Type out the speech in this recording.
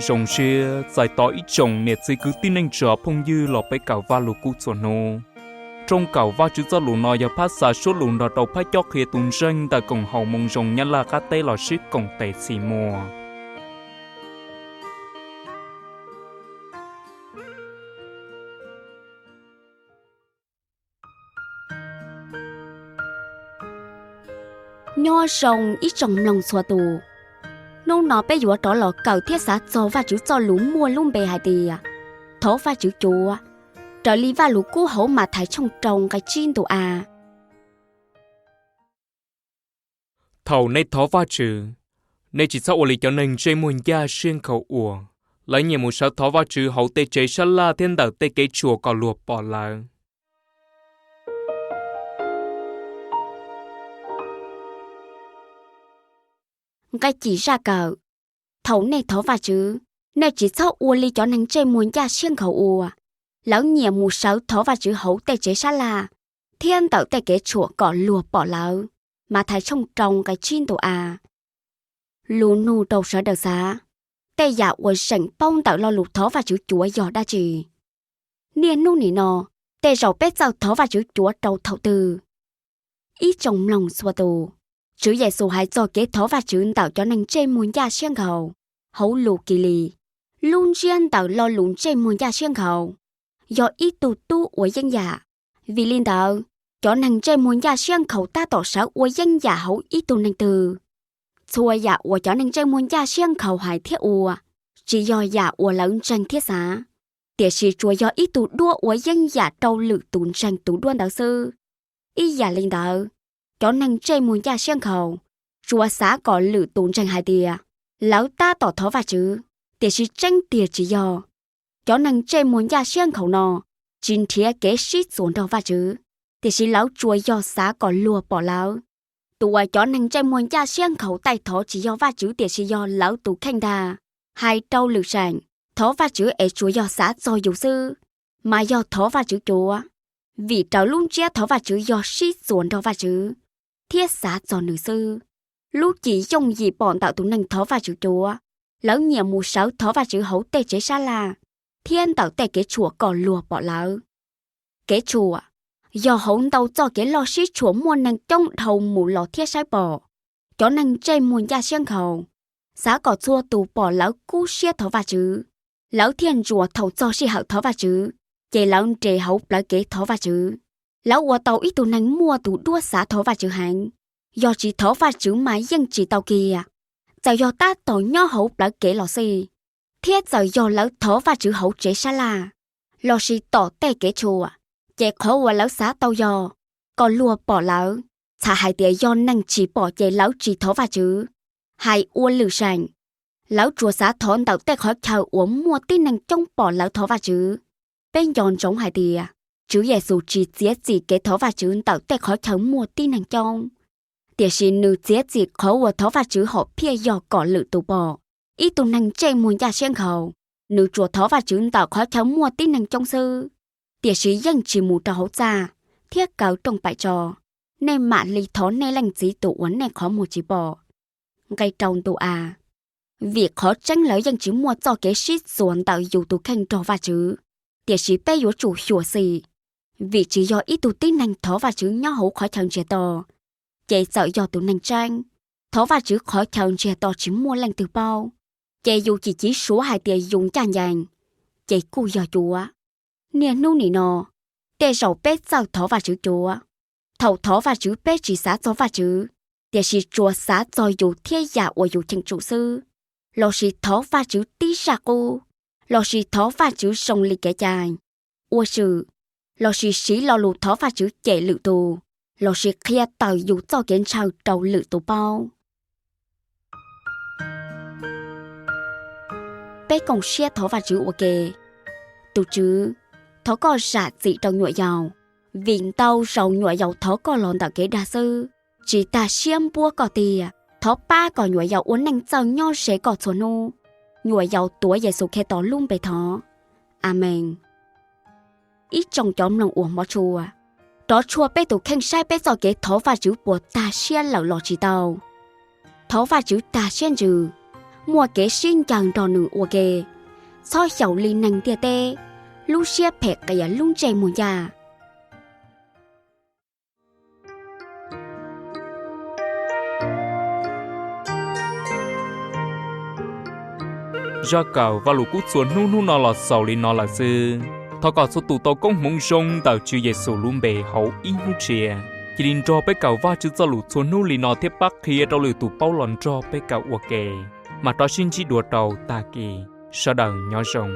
Zoo siab txais tos ib tsoom niam txiv kwv tij neej tsa phooj ywg los peb kawm Vajluskub txhua hnub. Rooj kawm Vajtswv Txojlus no yog phab xa suab lus nrog rau phab cob qhia tus ntseeg ntawm Koom Haum Moo Zoo Nyab Laj qab teb los sib koom tes txhim muag. Nyob zoo ib tsoom mloog txhua tus, hnub no peb yuav rov los kawm thiab xav txog Vajtswv Txojlus muaj lub npe hais tias thov Vajtswv cuav, raws li Vajluskub hauv Mathais tshooj rau nqe tsib ntu a. Thaum nej thov Vajtswv, nej tsis txhob ua li cov neeg ntsej muag ncaj siab nkhaus ua. Lawv nyiam mus sawv thov Vajtswv hauv tej tsev sab laj thiab ntawm tej kev tshuam kom luag pom lawv. Nqe cim zaj kawm: Thaum nej thov Vajtswv, nej tsis txhob ua li cov neeg ntsej muag ncaj siab nkhaus ua. Lawv nyiam mus sawv thov Vajtswv hauv tej tsev sab laj thiab ntawm tej kev tshuam kom luag pom lawv. Mathais tshooj rau nqe tsib ntu a. Lus nug rau sawv daws xav: Tej yam uas zeem paub ntawm lo lus thov Vajtswv cuav yog dab tsi? Niaj hnub nim no, tej zaum peb txawj thov Vajtswv cuav rau thaum twg? Ib tsoom mloog txhua tus, Tswv Yexus hais txog kev thov Vajtswv ntawm cov neeg ntsej muag ncaj siab nkhaus hauv lus Kilis. Lub ntsiab ntawm lo lus ntsej muag ncaj siab nkhaus yog ib tug tub ua yeeb yam. Vim li ntawd, cov neeg ntsej muag ncaj siab nkhaus tab tom sawv ua yeeb yam hauv ib tug neeg twg. Txhua yam uas cov neeg ntsej muag ncaj siab nkhaus hais thiab ua tsis yog yam uas lawv ntseeg thiab xav, tiam sis tsuas yog ib tug duab ua yeeb yam rau lwm tus ntseeg tus duab ntawd xwb. Ib yam li ntawd, cov neeg ntsej muag ncaj siab nkhaus tsuas xav kom lwm tus ntseeg hais tias lawv tab tom thov Vajtswv, tiam sis tseeb tiag tsis yog. Cov neeg ntsej muag ncaj siab nkhaus no tsis nrhiav kev sib txuas nrog Vajtswv, tiam sis lawv tsuas yog xav kom luag pom lawv. Tus uas cov neeg ntsej muag ncaj siab nkhaus taij thov tsis yog Vajtswv tiam sis yog lawv tus kheej ntag. Hais rau lwm seem, thov Vajtswv es tsuas yog xav txog yus xwb, mas yog thov Vajtswv cuav, vim raws lub ntsiab thov Vajtswv yog sib txuas nrog Vajtswv thiab xav txog Nws xwb. Lub cim yooj yim pom ntawm tus neeg thov Vajtswv cuav, lawv nyiam mus sawv thov Vajtswv hauv tej tsev sab laj thiab ntawm tej kev tshuam kom luag pom lawv. Kev tshuam yog hauv ntau txoj kev loj sib tshuam muaj neeg coob dhau mus los thiab saib pom. Cov neeg ntsej muag ncaj siab nkhaus xav kom txhua tus pom lawv kub siab thov Vajtswv, lawv thiaj ntsuas thaum txog sij hawm thov Vajtswv ces lawv nres hauv plawv kev thov Vajtswv. Lawv ua tau ib tug neeg muaj tus duab xav thov Vajtswv heev, yog tsis thov Vajtswv mas yeej tsis tau kiag, txawm yog tab tom nyob hauv plawv kev los xij. Thiab txawm yog lawv thov Vajtswv hauv tsev sab laj lossis tom tej kev tshuam, ces qhov uas lawv xav tau yog kom luag pom lawv, txhais hais tias yog neeg tsis pom ces lawv tsis thov Vajtswv. Hais ua lwm seem, lawv tsuas xav thov ntawm tej qhov chaw uas muaj tib neeg coob pom lawv thov Vajtswv. Peb nco ntsoov hais tias, Tswv Yexus tsis txiav txim kev thov Vajtswv ntawm tej qhov chaw muaj tib neeg coob, tiam sis Nws txiav txim qhov uas thov Vajtswv hom phiaj yog kom lwm tus pom. Ib tug neeg ntsej muag ncaj siab nkhaus, nws tsuas thov Vajtswv ntawm qhov chaw muaj tib neeg coob xwb, tiam sis yeej tsis mus rau hauv txaj thiab kaw rooj paim tso: Nej mam li thov nej Leej Txiv tus uas nej qhov muag tsis pom nqe rau ntu a. Vim qhov tseeb lawv yeej tsis muaj txoj kev sib txuas ntawm yus tus kheej nrog Vajtswv, tiam sis peb yuav tsum xyuam xim, vim tsis yog ib tug tib neeg thov Vajtswv nyob hauv qhov chaw ntsiag to ces txawm yog tus neeg tseeb. Thov Vajtswv qhov chaw ntsiag to tsis muaj leej twg paub, ces yus cim civ suav hais tias yus ncaj ncees, ces kuj yog cuav. Niaj hnub nim no, tej zaum peb txawj thov Vajtswv cuav. Thaum thov Vajtswv peb tsis xav txog Vajtswv, tiam sis tsuas xav txog yus thiab yam uas yus cheem tsum xwb, lossis thov Vajtswv tib zaj qub, lossis thov Vajtswv zoo li kev cai, ua swm, lossis siv lo lus thov Vajtswv cem lwm tus, lossis qhia tawm yus txoj kev ntshaw rau lwm tus paub. Tus Tswv, thov Koj zam txim rau nyuam yaus, vim ntau zaus nyuam yaus thov Koj los ntawm kev dag xwb, tsis tag siab npuab Koj tiag. Thov pab kom nyuam yaus ua neej txawj nyob ze Koj txhua hnub. Nyuam yaus tuav Yexus Khetos lub npe thov, Amees. Rov tshuaj peb tus kheej saib peb txoj kev thov Vajtswv puas tag siab lawm los tsis tau. Thov Vajtswv tag siab ntsws, muaj kev sib ncaws nrog Nws ua ke, txhob xyaum li neeg ntiaj teb, lub siab phem qias lub ntsej muag ncaj. Zaj kawm Vajluskub txhua hnub hnub no los xaus li no lawm xwb. Thov kom txhua tus tau koob hmoov zoo ntawm Tswv Yexus lub npe hauv ib hnub tshiab. Cia li nrog peb kawm Vajtswv Txojlus txhua hnub li no thiab pab qhia rau lwm tus paub los nrog peb kawm ua ke. Mam rov sib ntsib dua rau tag kis. Sawv daws nyob zoo.